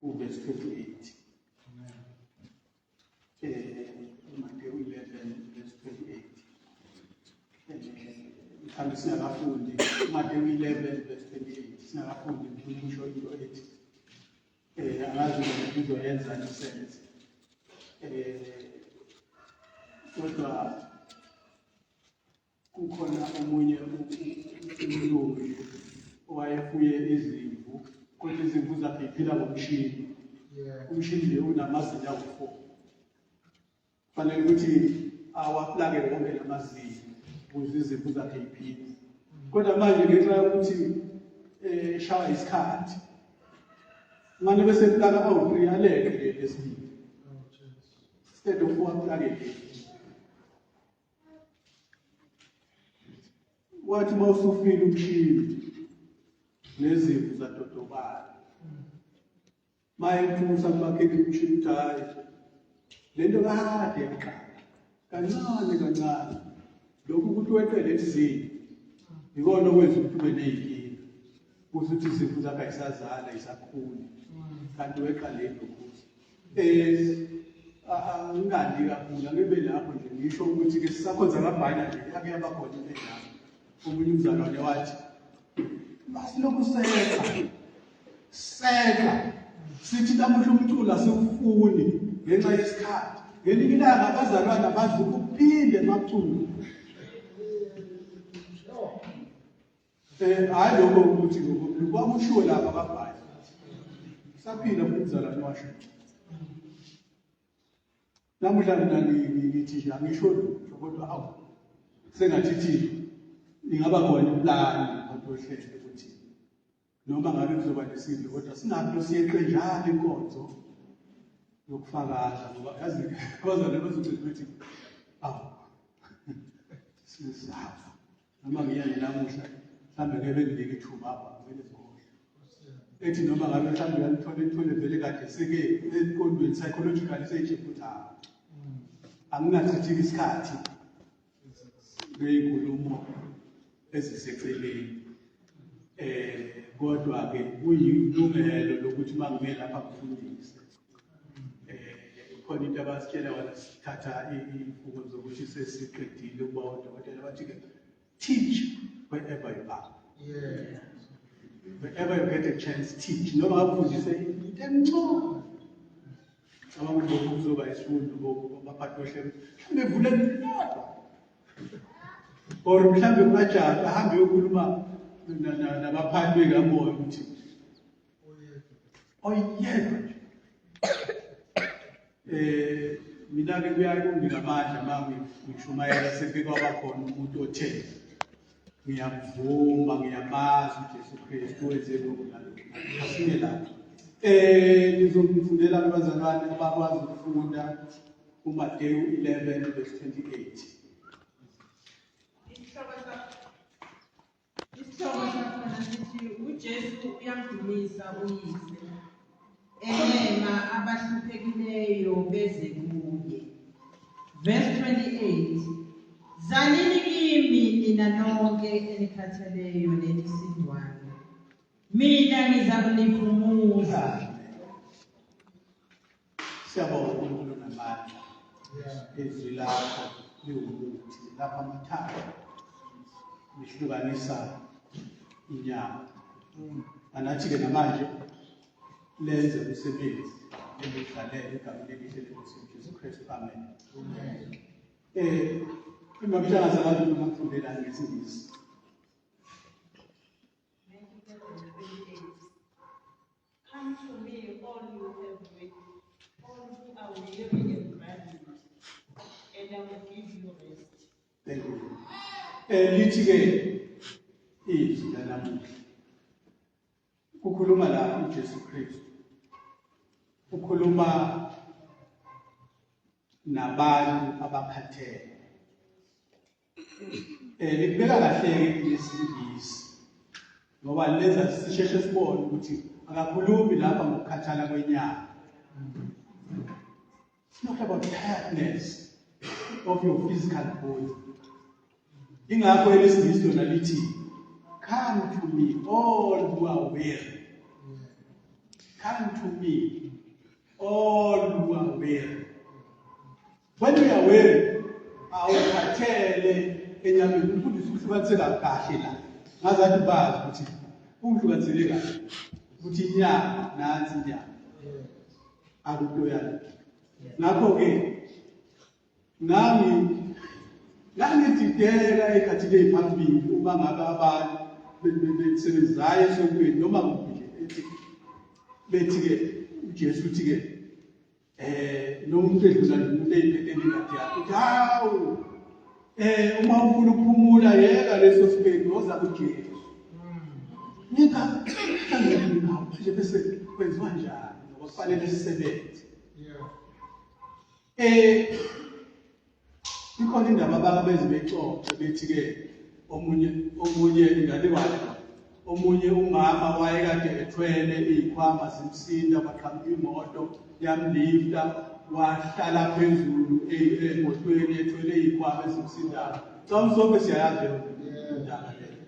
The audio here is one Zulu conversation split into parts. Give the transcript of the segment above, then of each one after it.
Uverse 28. UMateyu 11 verse 28. Mhlawumbe singakafundi uMateyu 11 verse 28, singakafundi ngifuna ukusho into ethi angazi noma izoyenza sense. Kodwa Kukhona omunye umlungu owayefuye izimvu, kodwa izimvu zakhe yiphila ngomshini. Umshini le unamazinyo awu-4, kufanele ukuthi awaplake wonke la mazinyo ukuze izimvu zakhe yiphile. Kodwa manje ngenxa yokuthi shawa isikhathi, mane bese plaka awu-3, aleke le lesibili instead of uwaplake le. Wathi uma usufile umshini, nezimvu zadodobala. Maye mfusa kubakheli umshini ukuthi hhayi, le nto kade yaqala kancane kancane, lokhu ukuthi weqe leli zinyo yikona okwenza ukuthi ube ney'nkinga, kusho ukuthi izimvu zakho ayisazali, ayisakhuli, kanti weqa le lokhuza. Angingandi kakhulu, angibe lapho nje ngisho ukuthi ke sisakhonza kabhayina nje, yake yaba khona into enjalo. Omunye umzalwane wathi basilokhu seqa seqa sithi namuhla umculo asiwufuni ngenxa yesikhathi. Ngelinye ilanga abazalwane bazi ukuphinde emaculo. Hayi, lokho ukuthi kwakushiwo lapha kabhayi, saphila umzalwane washo. Namuhla mina ngithi nje angisho lutho, kodwa awu, sengathi thina ingaba khona iplani ohlelo ukuthi noma ngabe kuzoba nesidlo, kodwa singabi siyeqe njalo inkonzo yokufakaza, ngoba yazi abazalwane bazogcina bethi awu, sisafa noma ngiya nje namuhla, mhlawumbe ngeke benginike ithuba apha, kumele sikhohlwe ethi noma ngabe mhlawumbe uyalithole ithole vele kade seke emqondweni psychologically seyitshe ukuthi hawu, anginachithiki isikhathi ngey'nkulumo eziseceleni. Kodwa ke kuyilungelo lokuthi uma ngime lapha ngifundise. Khona into abasitshela wona sithatha iy'mfundo zokuthi sesiqedile ukuba odokotela, bathi-ke teach wherever you are. Wherever you get a chance, teach, noma ngabe ufundise into encane. Cabanga ukuthi lokhu kuzoba isifundo baphathi bohlelo, mhlawumbe evule lodwa or mhlawumbe kukajaha ahambe yokhuluma nabaphathi bekamoya ukuthi oyedwa nje. Mina-ke kuyaye kunginike amandla uma ngishumayela seke kwaba khona umuntu othe ngiyamvuma, ngiyamazi uJesu Kristu, wenze lokhu nalokhu. Asime lapho. Ngizomfundela abazalwane abakwazi ukufunda uMateyu 11 verse 28. Isihloko sakhona sithi uJesu uyamdumisa uYise, emema abahluphekileyo beze kuye. Verse 28. Zanini kimi nina nonke enikhatheleyo nenisindwayo, mina ngizakuniphumuza. Siyabonga uNkulunkulu namandla. Izwi lakho liwumuthi lapha amathambo, lihlukanisa inyama. Anathi-ke namanje lenze umsebenzi elidlalele egameni elihle leNkosi uJesu Kristu. Amen. Imamshangaza abantu noma kufundelani ngesiNgisi. Come to me, all you have all who are weary and burdened, and I will give you rest. Thank you. Lithi ke izwi lanamuhla, kukhuluma la uJesu Kristu, ukhuluma nabantu abakhathele. Likubeka kahle ke isiNgisi, ngoba lenza sisheshe sibone ukuthi akakhulumi lapha ngokukhathala kwenyama. It's not about tiredness of your physical body. Ingakho elesiNgisi lona lithi come to me all who are weary. Come to me, all who are weary. When we are weary, awukhathele enyameni. Umfundisi uhlukaniseka kahle la. Ngazathi bazi ukuthi ungihlukanisele kahle. Ukuthi inyama nansi inyama. Akunto yalo. Ngakho-ke nami ngangidideka ey'khathini ey'phambili uma ngabe abantu besebenzayo esontweni noma kuphi nje ethi bethi-ke uJesu uthi-ke eh noma umuntu edlula nje umuntu eyiphethe ingadi yakhe uthi hawu eh uma ufuna ukuphumula yeka leso sipedu woza kuJesu. Ngika manje bese kwenziwa njani ngoba kufanele sisebenze. Eh ikhona indaba abake beze bexoxe bethi-ke omunye omunye inganekwane omunye umama wayekade ethwele iy'khwama zimsinda kwaqhamuka imoto yamlifta wahlala phezulu emotweni ethwele iy'khwama ezimsindayo. Cha sonke siyayazi leyo ndaba leyo.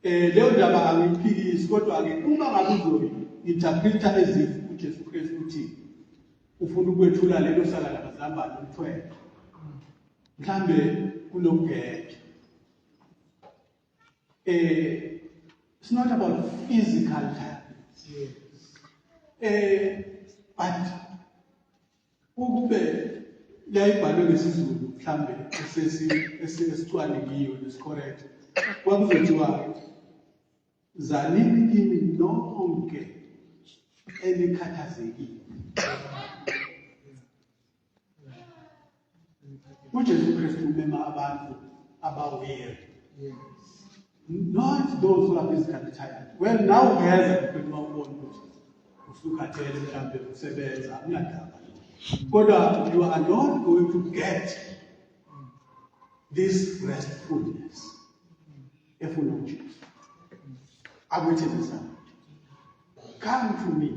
Eh leyo ndaba angiyiphikisi kodwa ke uma ngabe uzoyi-interpreta as if uJesu Kristu uthi ufuna ukwethula lelo saka lamazambane umthwele mhlambe kunokugeja eh it's not about physical tiredness eh but ukube yayibhalwe ngesiZulu mhlambe esesi esicwaningiwe nesicorrect kwakuzothiwa Zanini kimi nonke enikhathazekile. UJesu Kristu umema abantu abawere. Not those who are physically tired. Well, now uyeza ukuthi uma ubona ukuthi usukhathele mhlawumbe usebenza unadaba. Kodwa you are not going to get this restfulness efuna uJesu akwethembisa come to me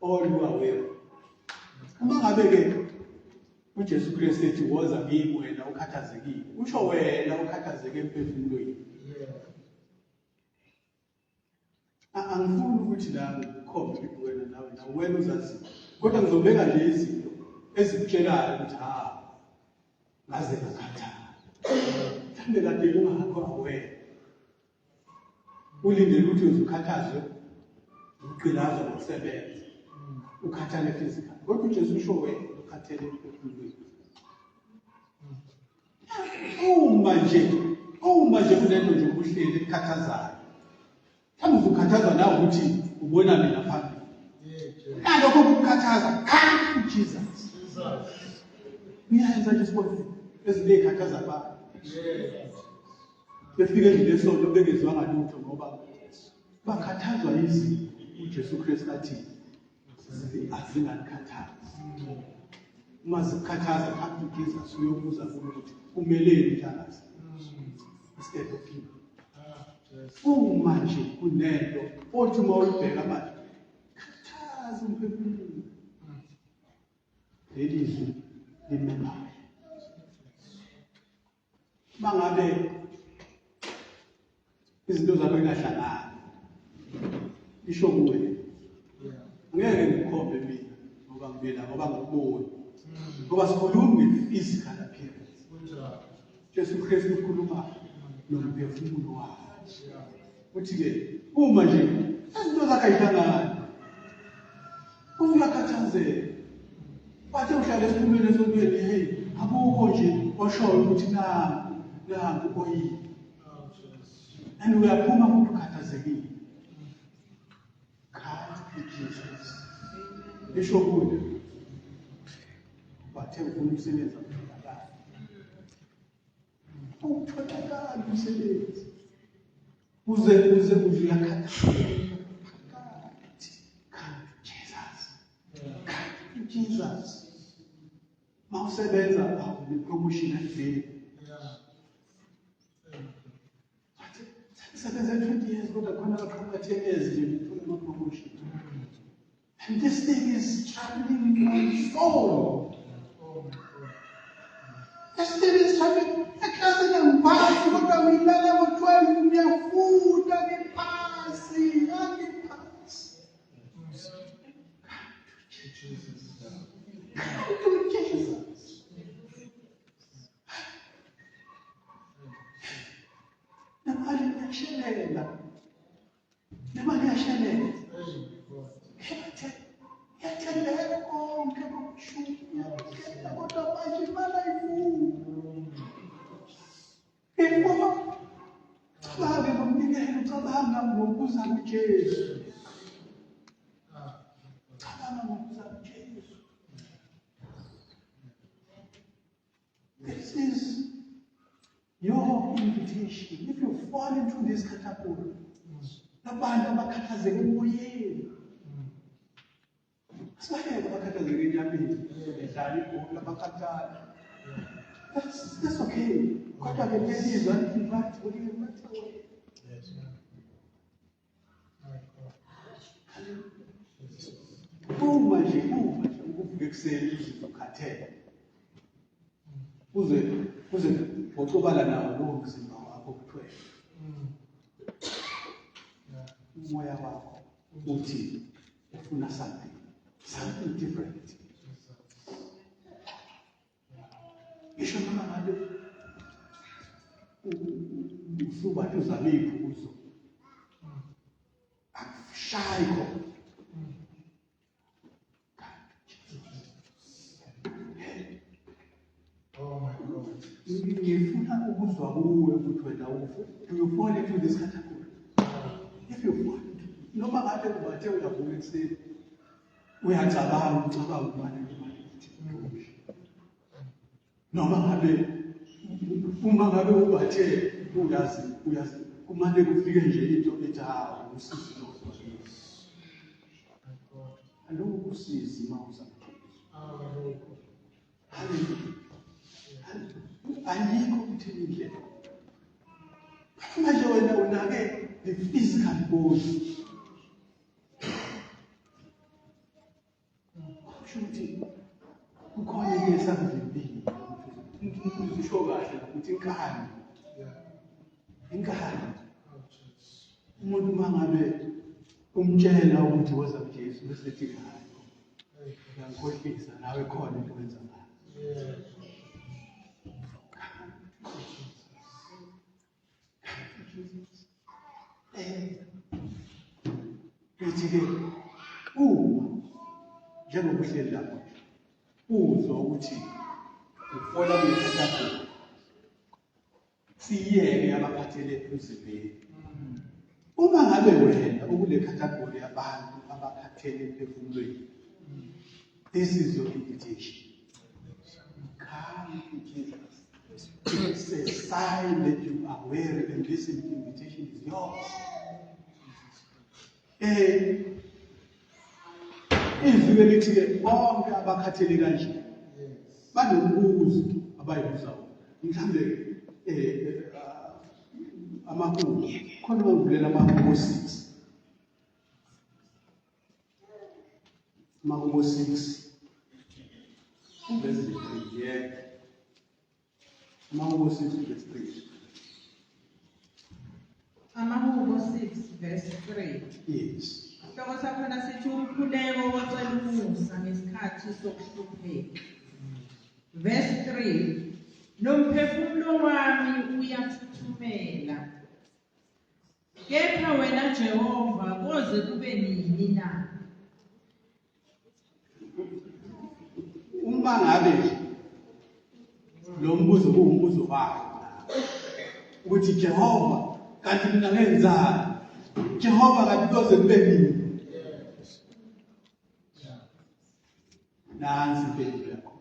all who are weary. Uma ngabe ke uJesu Kristu ethi woza kimi wena ukhathazekile, usho wena ukhathazeke emphefumulweni. Angifuni ukuthi la ngikhombe ukuthi wena nawe nawe wena uzaziyo, kodwa ngizobeka nje izinto ezikutshelayo ukuthi ha ngaze ngakhathala. Mhlawumbe kade ungakho aware, ulindele ukuthi uzukhathazwe ukugqilazwa ngokusebenza, ukhathale physical, kodwa uJesu usho wena ukhathele emphefumulweni. Uma nje kunento nje ubuhleli ekukhathazayo, mhlawumbe uzukhathazwa nawe ukuthi ubona mina phambili nalokho kukukhathaza, come to Jesus. Ngiyayenza nje isibonelo ezinto ey'khathaza abantu befike endlini yesonto bengezwanga lutho ngoba bakhathazwa izinto uJesu Kristu athi azinganikhathazi. Uma zikukhathaza, come to Jesus, uyobuza kuye ukuthi umeleni mhlakazi instead of you. Uma nje kunento othi uma uyibheka manje khathaza umphefumulo, leli zwi limemayo. Mangabe izinto zakho ingahlangani, isho kuwe, ngeke ngikhombe mina ngoba ngibela ngoba ngikuboni, ngoba sikhulumi nge-physical appearance. Jesu Kristu ukhuluma nomphefumulo wakhe, uthi-ke uma nje izinto zakho ayihlangani uyakhathazeka, bathe uhlala esikhumeni esontweni, hey, akukho nje oshoyo ukuthi nangu nangu oyini, and uyaphuma futhi ukhathazekile. Come to Jesus. Isho kuye, bathe ufuna umsebenzi, awutholakali, awutholakali umsebenzi, uze uyakhathazeka phakathi. Come to Jesus, come to Jesus. Mawusebenza awune-promotion ayiveli. Sebenze 20 years kodwa khona baqhamuka 10 years nje ngithola ama-promotion, and this thing is troubling my soul. This thing is troubling. Eklasini angiphasi kodwa ngilala ngo-12, ngiyafunda, ngiphasi, angiphasi. Come to Jesus. Nemali iyashelela. Nemali iyashelela. Iyathembeka konke kokushumi. Kodwa manje imali ayivumi. Ngoba cabanga ngomnikelo, cabanga ngokuza kuJesu. Cabanga ngokuza kuJesu. This is your invitation. If you fall into this category, abantu abakhathazeke emoyeni, asibayeke abakhathazeke enyameni, bedlala ibhola abakhathala. That's okay. Kodwa-ke lelizwa lithi bathi uma nje ukuvuka ekuseni uzizwa ukhathele uze wocobala nawo lowo mzimba wakho kuthwele umoya wakho uthi ufuna something different. Ngisho noma ngabe usubathi uzame iphuzo akushayi khona. Oh my God. Ngifuna ukuzwa kuwe ukuthi wena do you fall into this category? If you fall into, noma ngabe ubathe uyavuka ekuseni uyacabanga ucabanga umane imali ithi noma ngabe uma ngabe ubathe uyazi kumane kufike nje into ethi hawu usizi lo. My God. Alokhu usizi uma uza kuJesu. Hallelujah. Hallelujah. Ayikho ukuthi indlela manje wena unake the physical body, kusho ukuthi kukhona into esakuvimbile. Usho kahle ukuthi inkani inkani. Oh Jesus. Umuntu uma ngabe umtshela ukuthi woza kuJesu bese ethi hayi, Hey. uyangikhohlisa nawe, khona into wenza ngayo. Ithi-ke uma njengoba uhleli lapho nje uzwa ukuthi ufola kule-category, siyeke abaphathele emzimbeni, uma ngabe wena ukule category yabantu abakhathele emphefumulweni, this is your invitation. Come to Jesus. It's a sign that you are weary, and this invitation is yours. Izwi lithi ke bonke abakhathele kanje banombuzo abayibuza wona. Mhlambe amahubo khona bangivulela amahubo 6, amahubo 6 verse 3, yeah, amahubo 6 verse 3. Amahubo 6 verse 3. Yes. Isihloko sakhona sithi umkhuleko wocela umusa ngesikhathi sokuhlupheka. Verse 3. Nomphefumulo wami uyathuthumela. Kepha wena Jehova, koze kube nini na? Uma ngabe nje lo mbuzo kuwumbuzo wakho ukuthi Jehova, kanti mina ngenzani? Jehova, kanti koze kube nini? Nansi impendulo yakho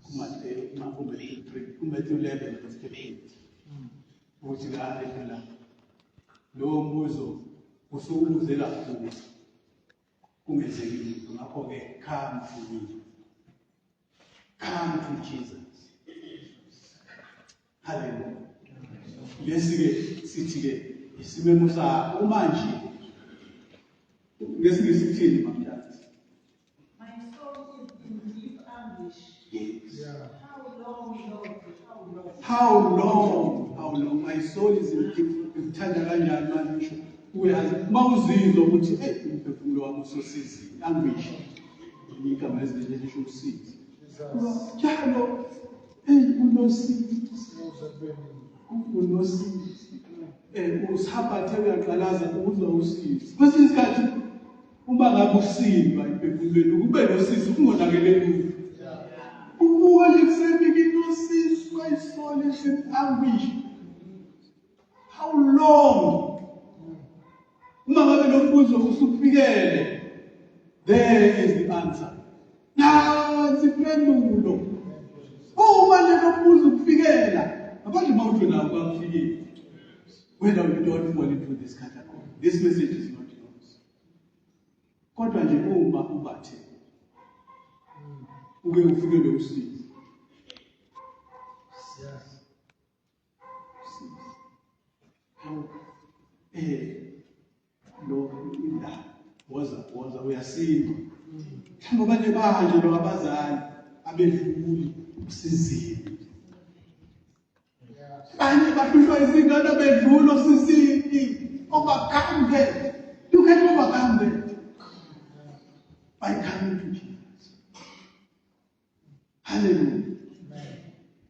kuMateyu, kuMateyu 3, kuMateyu 11 verse 38, ukuthi la phela lowo mbuzo usuwubuze kakhulu kungenzeki lutho. Ngakho-ke come to me, come to Jesus. Haleluya. Lesi-ke sithi-ke isimemo sakho uma nje ngesingisi kuthini, mamntanzi? My soul is in deep anguish. Yes. How long, Lord? How long? How long, how long? My soul is in deep. Ngikuthanda kanjani manje ngisho uyazi uma uzizwa ukuthi hey, umphefumulo wami usosizini, anguish. Igama lesiZulu lisho usizi. Njalo hey unosizi. Unosizi. Usihabathe uyaqalaza uzwa usizi. Kwesinye isikhathi uma ngabe usindwa emphefumulweni kube nosizi kungonakele lutho. Uvuka nje ekuseni nginosizi, my soul is in anguish. How long? Uma ngabe lo mbuzo usufikele, there is the answer. Nansi impendulo. Uma le mbuzo ukufikela, ngaphandle uma uthi wena awukakufikeli. Whether you don't fall into this category. This message is not yours. Kodwa nje uma ubathe uke ufikelwe usizi. Yes. Lo la woza woza uyasinda. Mhlawumbe abanye banje lo abazali abedluli usizini. Abanye bahlushwa izingane abedlula osizini. Overcome that. You can overcome that by coming to Jesus. Hallelujah.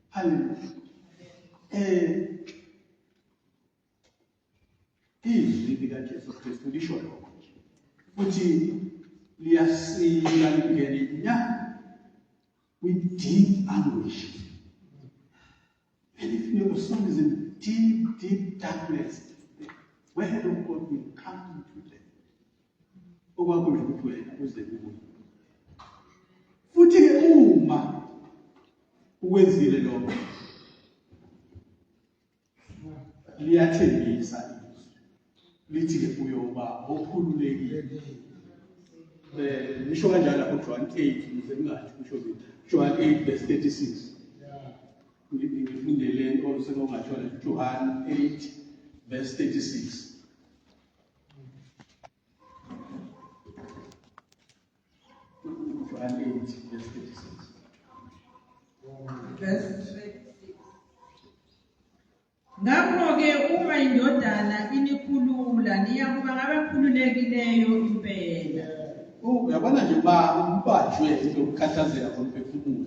Hallelujah. Izwi likaJesu Kristu lisho lokho nje. Futhi liyasika lingene nya with deep anguish. And if your soul is in deep, deep darkness, the word of God will come to them. Okwakho nje ukuthi wena uze kuye. Futhi-ke uma ukwenzile lokho, liyathembisa izwi lithi-ke uyoba okhululekile. Lisho kanjalo lapho John 8, ngize ngingathi kusho mina. John 8 verse 36. Ngifundele osengongathola John 8 verse 36. John 8 verse 36. Verse 36. Ngakho-ke uma indodana inikhulula niyakuba ngabakhululekileyo impela. Uyabona nje uba ubanjwe into yokukhathazeka komphefumulo.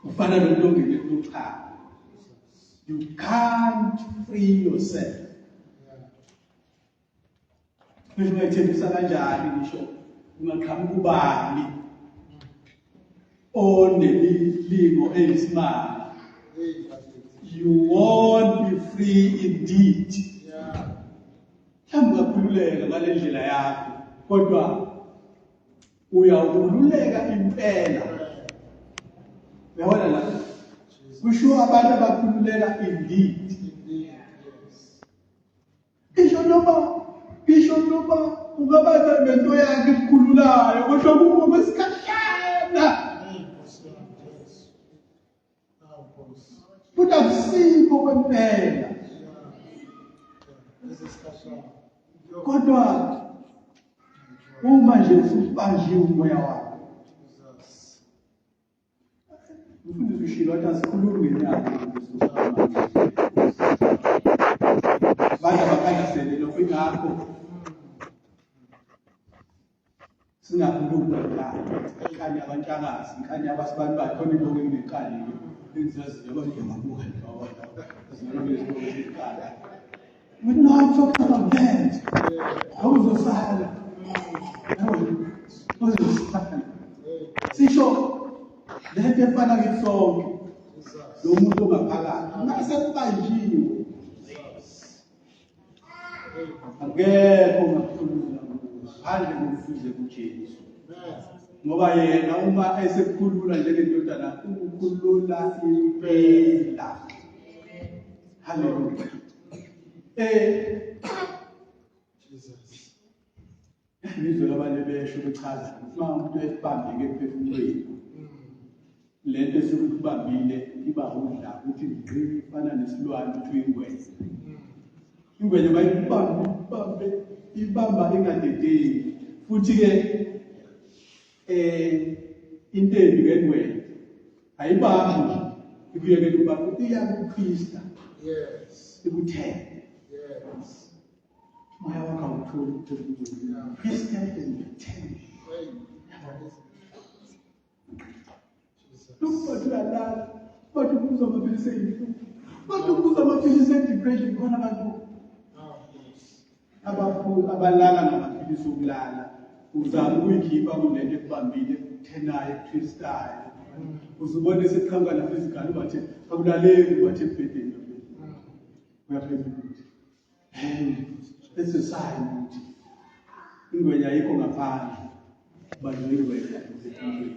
Ufana nomuntu ongene kuchama. You can't free yourself. Ngisho ungayithembisa kanjani ngisho ungaqhamuka ubani onemilingo eyisimanga. You won't be free indeed. Mhlawumbe ungakhululeka ngale ndlela yakho, kodwa uyawukhululeka impela. Uyabona la? Kusho abantu abakhululeka indeed. Ngisho noma ungaba nento yakhe ekukhululayo, kodwa kuba kwesikhashana. Futhi akusikho kwempela. Kodwa uma nje usubanjiwe umoya wakho, Mfundisi ushilo wathi asikhulumi ngenyama. Abantu abakhangisele lokho ingakho singakhulumi ngenkani. Inkani yabantshakazi, inkani yabasibani bakhe, khona into enginenkani engizaziyo abantu ngiyababuka nje babona. Inkani. We're not talking about that. Awuzosala. Awuzosala. Sisho lento efana kithi sonke. Lo muntu ongaphakathi. Mase kubanjiwe. Akekho ongakhulula ngaphandle kokufuze kuJesu. Ngoba yena uma esekukhulula njengendodana ukukhulula impela. Hallelujah. Jesus. Ngizwe labanye besho bechaza uma umuntu esibambeke emphefumulweni. Lento esuke ikubambile iba udla ukuthi ngqi ifana nesilwane ukuthi uyingwenya. Ingwenya bayibambe ibambe ibamba ingadedeli. Futhi ke into embi ngengwenya ayibambi nje ikuyekela ukubamba iyakukhwista. Yes. Ikuthele. Yes. Moya wakho awutholi ukuphefumula. Twisted and turned. Hey. Lokhu bathi uyalala, bathi uphuza amaphilisi eyinhlupho, bathi uphuza amaphilisi e-depression. Khona abantu abalala ngamaphilisi okulala, uzama ukuyikhipha kulento ekubambile, ekuthenayo, ekuthwistayo, uzubona isiqhamuka na-physical, ungathi akulaleki, ungathi embhedeni uyaphezulu ukuthi and that's a sign ukuthi ingwenya ayikho ngaphandle, banjwe ingwenya emphefumulweni.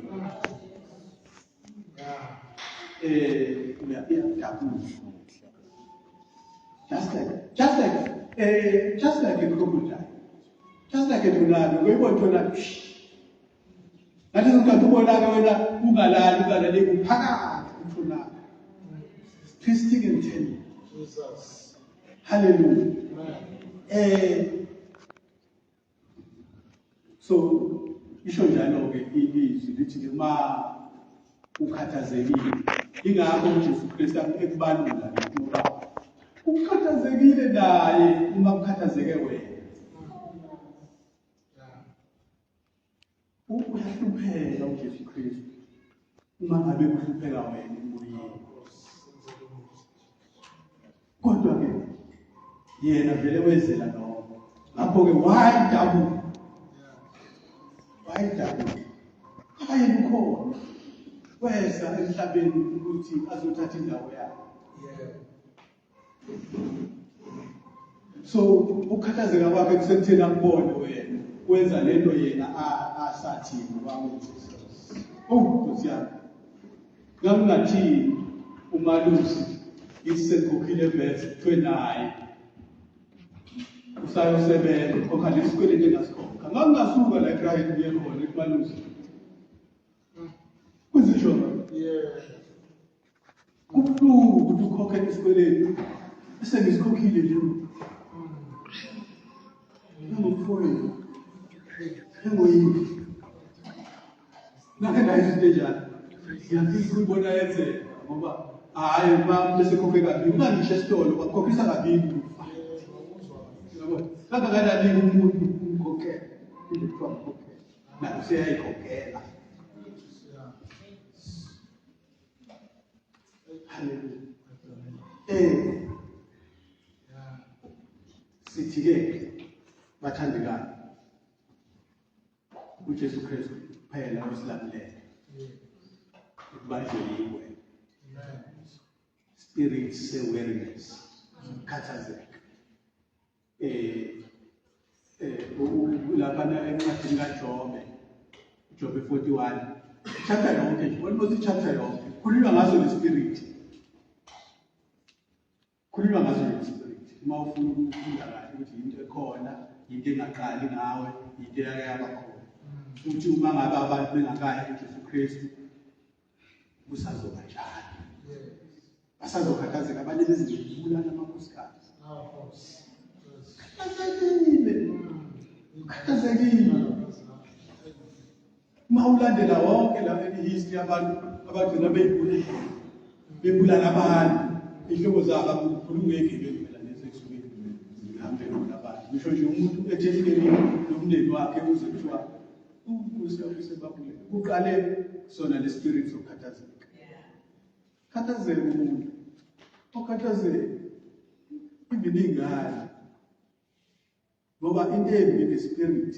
Uyadabuka just like a crocodile, just like a tornado. Uyibona tornado, ngaleso sikhathi ubona-ke wena ungalali, ungalaleki, uphakathi ku-tornado, twisting and turning. Jesus. Hallelujah. Amen. So isho njalo ke ilizwi lithi ke ma ukhathazekile, ingakho uJesu Kristu ekubalula ngoba ukhathazekile naye uma kukhathazeke wena. Uyahlupheka uJesu Kristu uma ngabe kuhlupheka wena emoyeni, kodwa ke yena vele wezela lokho. Ngakho ke why double? Why double? Ngoba yena ukhona, weza emhlabeni ukuthi azothatha indawo yakhe. So ukukhathazeka kwakhe kusekutheni akubone wena wenza lento yena asathini wakwenza. Oh Nkosi yami, ngakungathini umalusi ithi sekukhokhile vet, kuthiwe naye usayosebenza ukhokha lesikweletu engasikhokha. Ngangingasuka la ekrayini ngiye khona kumalusi kuzisho. Kubuhlungu ukuthi ukhokhe isikweletu esengisikhokhile nje njengomfowenu, njengoyini. Ngake ngayizo into enjalo, ngiyafisa ukuyibona yenzeka, ngoba hhayi, uma bese khokhe kabili, uma ngisho esitolo bakukhokhisa kabili, yabo, kangakanani umuntu umkhokhela into kuthiwa mkhokhela, naye useyayikhokhela. Haleluya. Sithi ke bathandekayo, uJesu Kristu kuphela osilamulela ukubanjwe yingwe spirit se-weariness, ukukhathazeka. Lapha encwadini kaJobe, Jobe 41, chapter yonke nje, almost chapter yonke khulunywa ngaso le spirit, khulunywa ngaso le spirit. Uma ufuna ukufunda kahle ukuthi into ekhona, into engaqali ngawe, into eyake yaba khona, futhi uma ngabe abantu bengakayi kuJesu Kristu kusazoba njalo, basazokhathazeka, abanye bezibulala amakhosikazi. Khathazekile, khathazekile. Uma ulandela wonke la history, abantu abagcina beyibulala, bebulala abantu, iy'hlobo zabo, akukhulumi ngey'gebengu phela lezi ekusuke zihambe khona abantu. Ngisho nje umuntu ethehleni nomndeni wakhe, kuze kuthiwa unkosi yakho sebabulele, kuqale sona le spirit sokukhathazeka. Khathazeka umuntu, okhathazeka even iy'ngane, ngoba into embi ngespirit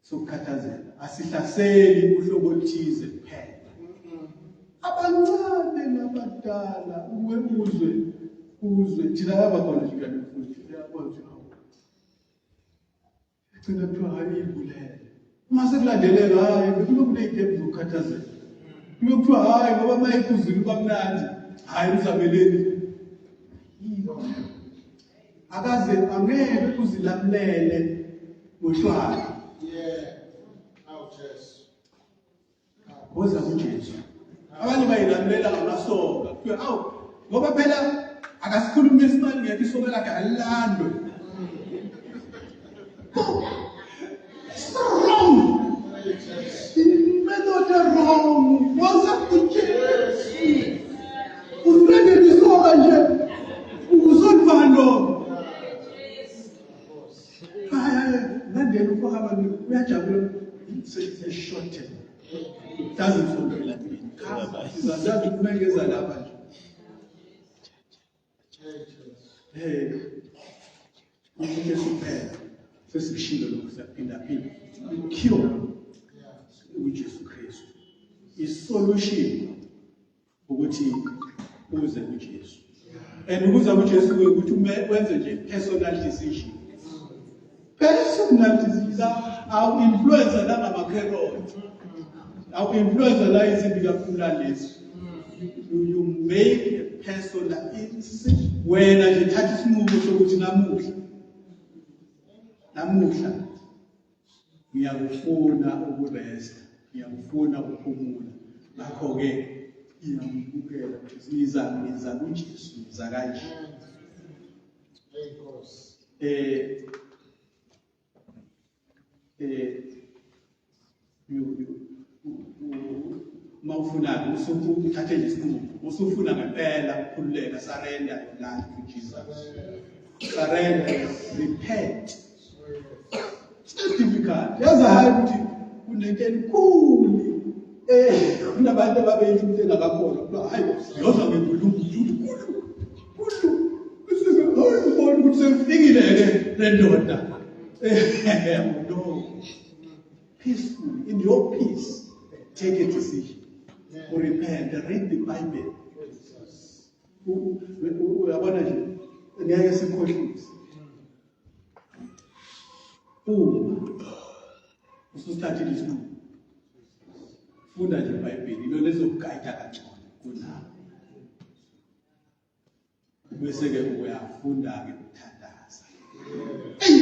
sokukhathazeka, asihlaseli uhlobo oluthize kuphela, abancane nabadala. Uwe uzwe uzwe thina yaba khona nje kanti mfundisi uyabona ukuthi hawu, gcina kuthiwa hayi, ibulele. Uma sekulandelela, hayi, bekube kuney'tepu zokukhathazeka, kube kuthiwa hhayi, ngoba uma ephuzile uba mnandi, hhayi, uzameleni akaze angeke uzilamulele ngoshwala. Yeah. Oh, Jesu. Woza kuJesu. Abanye bayilamulela ngamasoka, kuthiwa awu, ngoba phela akasikhulumi isimali ngekho, isoka lakhe alilandwe. It's wrong. Method wrong. Woza kuJesu. Usulandela isoka nje, uzolivalo. Hayi, hayi, landela ufaka abantu, uyajabula, se-short term. It doesn't sound like me. Izandazi kumengeza lapha nje. Hey, uJesu kuphela. Sesikushilo lokhu siyaphinda phinda. Cure uJesu Kristu. Isolution ukuthi uze kuJesu. And ukuza kuJesu ukuthi wenze nje personal decision. Personal decision awu influencer la ngamakheroti. Awu influencer la izinto kakhulu lezi. You make a personal wena nje thatha isinqumo sokuthi namuhla namuhla ngiyakufuna ukuresta ngiyakufuna ukuphumula ngakho-ke ngiyamukela ngiza ngiza kuJesu ngiza kanje eh eh uma ufuna-ke uthathe nje isinqumo usufuna ngempela ukukhululeka surrender your life to Jesus surrender repent it's not difficult yazi hayi ukuthi kunento enkulu eh kunabantu ababeyisho ukuthi engakakholwa kuthiwa hayi yoza ngenkulumo ukuthi kulu kulu bese hayi ubona ukuthi sekufikile-ke le ndoda eh no peacefully in your peace take a decision repent read the bible uyabona nje ngeke sikhohlise uma ususithathile isinqumo funda nje ibhayibheli ilo lizokugayida kangcono kunawe bese-ke uyafunda-ke ukuthandaza eyi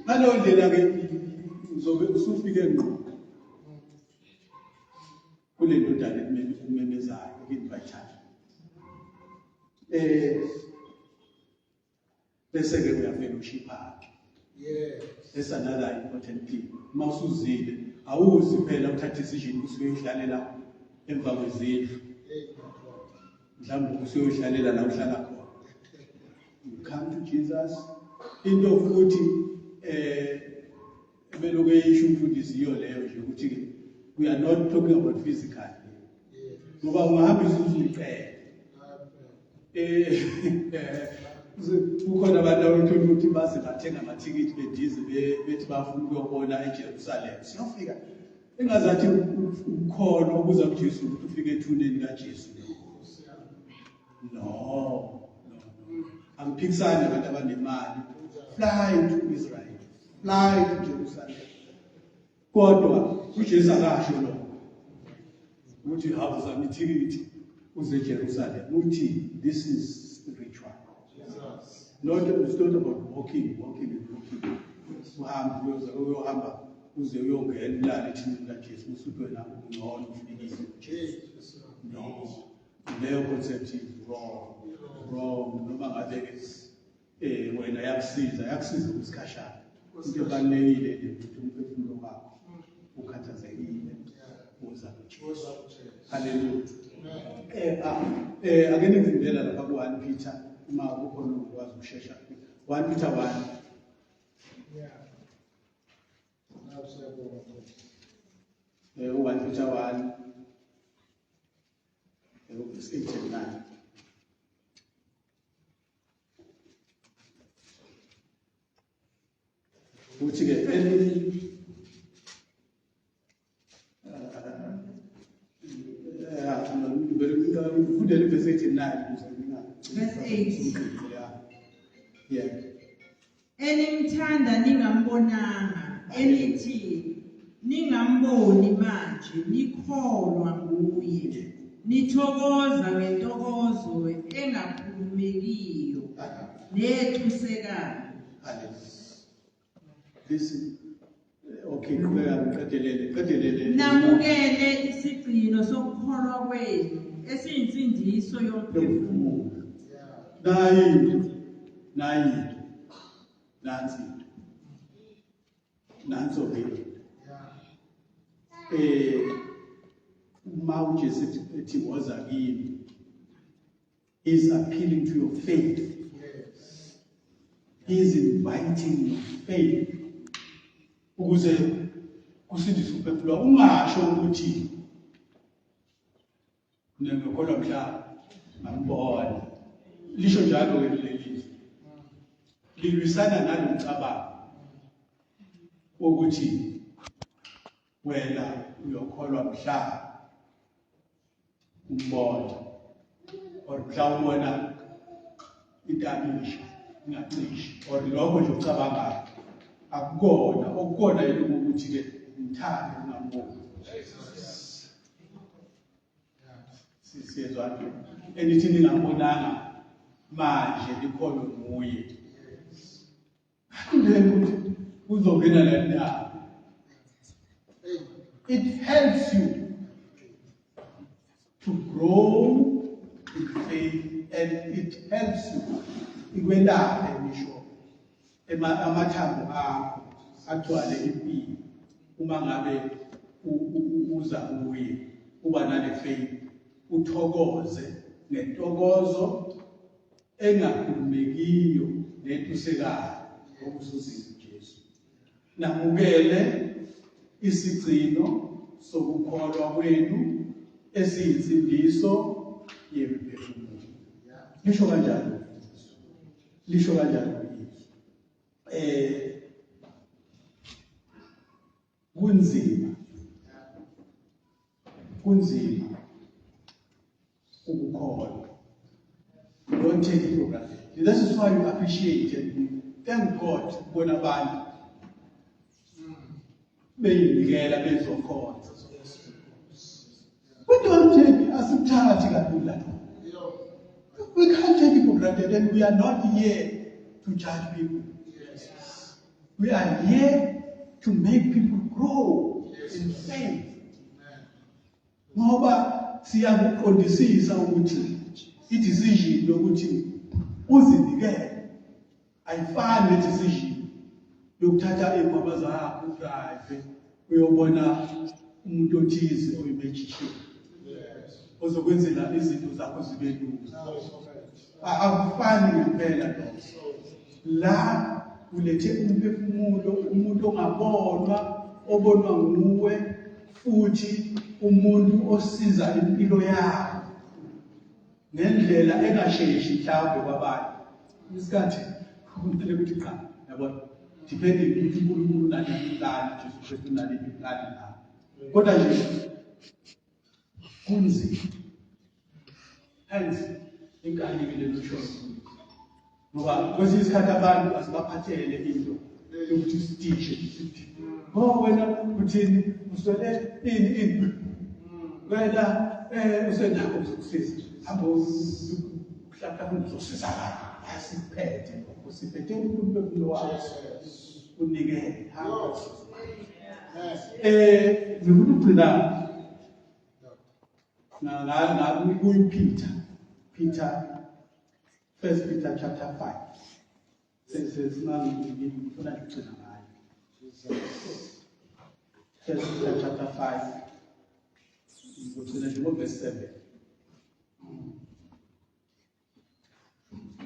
ngaleyo ndlela-ke uzobe usufike ngqo kule ndodana ekumemezayo eku-invayithayo um bese-ke uyafellowship-ke Yes. That's another important thing. Uma usuzile, awuzi phela uthatha decision ukuthi uyoyihlalela emva kwezindlu. Mhlawumbe usuyoyihlalela la uhlala khona. You come to Jesus. Into futhi eh ebelokhu eyisho umfundisi iyo leyo nje ukuthi ke we are not talking about physical. Ngoba ungahamba izuzu uyiqede. Eh kukhona abantu abathola ukuthi baze bathenga amathikithi bendize bethi bafuna ukuyobona eJerusalem. Siyofika engazathi ukhona ukuza kuJesu ukuthi ufike ethuneni kaJesu. No. No. No. Angiphikisani nabantu abanemali. Fly to Israel. Fly to Jerusalem. Kodwa uJesu akasho lokho. Uthi hamba zama ithikithi uze eJerusalem. Uthi this is spiritual. Not it's not about walking, walking and walking. Uhambe uyoze uyohamba uze uyongena ulale ethuneni kaJesu usuthi wena ungcono ufikile kuJesu. No. Leyo concept is wrong. Wrong. Noma ngabe ke eh wena yakusiza yakusiza ukusikhashana into ebalulekile nje ukuthi umphefumulo wakho ukhathazekile uza kuJesu haleluya eh ah eh ake ningifundela lapha ku 1 Peter uma kukhona ukwazi ukushesha 1 Peter 1 Yeah. Now siyabonga Nkosi. eh 1 Peter 1 eh verse 8 and 9 Uthi ke fundele verse 8 and 9 ukuze Verse 8. Yeah. Yeah. Enimthanda ningambonanga, enithi ningamboni manje nikholwa nguye, nithokoza ngentokozo engakhulumekiyo nethusekayo. Hallelujah. This okay, qhubeka ngiqedelele, qedelele. Namukele isigcino sokukholwa kwenu esiyinsindiso yomphefumulo. Nayi into, nayi into, nansi into. Nanso ke into. Eh uma uJesu ethi woza kimi is appealing to your faith. Yes. He is inviting your faith. Ukuze Kusindisa umphefumulo ungasho ukuthi mina ngiyokholwa mhla ngambona. Lisho njalo ke leli lilwisana nalomcabango wokuthi wena uyokholwa mhla umbona or mhla ubona intamisha ingacishi or lokho nje ucabangayo akukona okukona yilokhu ukuthi-ke ngithande ungamboni siyezwana enithi ningambonanga manje likholwe nguye ukuthi uzongena la ndawo it helps you to grow in faith and it helps you ikwelaphe ngisho amathambo akho agcwale impilo uma ngabe uza kuye uba nale faith uthokoze ngentokozo engakhulumekiyo netusekayo ngokusuzile uJesu. Namukele isigcino sokukholwa kwenu esiyinsindiso yemiphefumulo. Lisho kanjalo. Lisho kanjalo izwi. Eh kunzima. Kunzima ukukholwa. Don't take it for granted. This is why you appreciate and you thank God ukubona abantu beyinikela bezokhonza. We don't take asikuthathi kalula. We can't take it for granted and we are not here to judge people. We are here to make people grow in faith. Ngoba siyakuqondisisa ukuthi i-decision yokuthi uzinikele ayifani ne-decision yokuthatha iy'nqwaba zakho udrive uyobona umuntu othize oyi-magician ozokwenzela izinto zakho zibe lula. Akufani ngempela lokho. La ulethe umphefumulo umuntu ongabonwa obonwa nguwe futhi umuntu osiza impilo yakho ngendlela engasheshi mhlawumbe kwabanye isikhathi kumele ukuthi cha yabona depending ukuthi uNkulunkulu unaliphi iplani Jesu Kristu unaliphi iplani la kodwa nje kunzima hence inkani ke lelo show ngoba kwesinye isikhathi abantu asibaphathele into yokuthi sititshe sithi oh wena uthini uswele ini ini wena eh usenakho uzokusiza hamba uhlapha uzosizakala asiphethe usiphethe umphefumulo wakho unikele hamba eh ngifuna ukugcina kuyiPeter Peter First Peter chapter 5 sesimangifuna ukugcina ngayo First Peter chapter 5 ngizogcina nje ngo-verse 7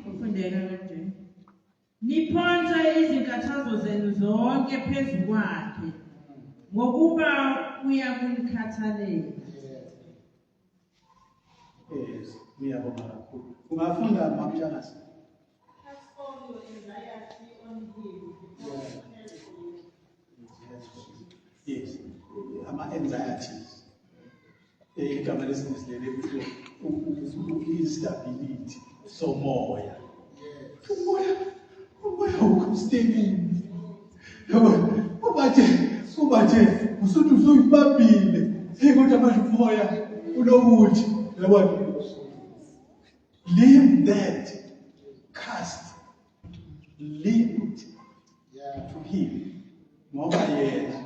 Ufundeka kanje. Niphonse izinkathazo zenu zonke phezu kwakhe, ngokuba uyakunikhathalela. Yes, ngiyabonga kakhulu. Ungafunda mamtshangase. Cast all your anxiety on him because he cares for you. Yes, ama-anxieties. Igama lesingisi leli kuthiwa instability somoya. Umoya, umoya awukho stable. Yabo, uba nje, uba nje usuthi usuyibambile. Hey kodwa manje umoya unokuthi, yabona. Leave that cast leave it to him ngoba yena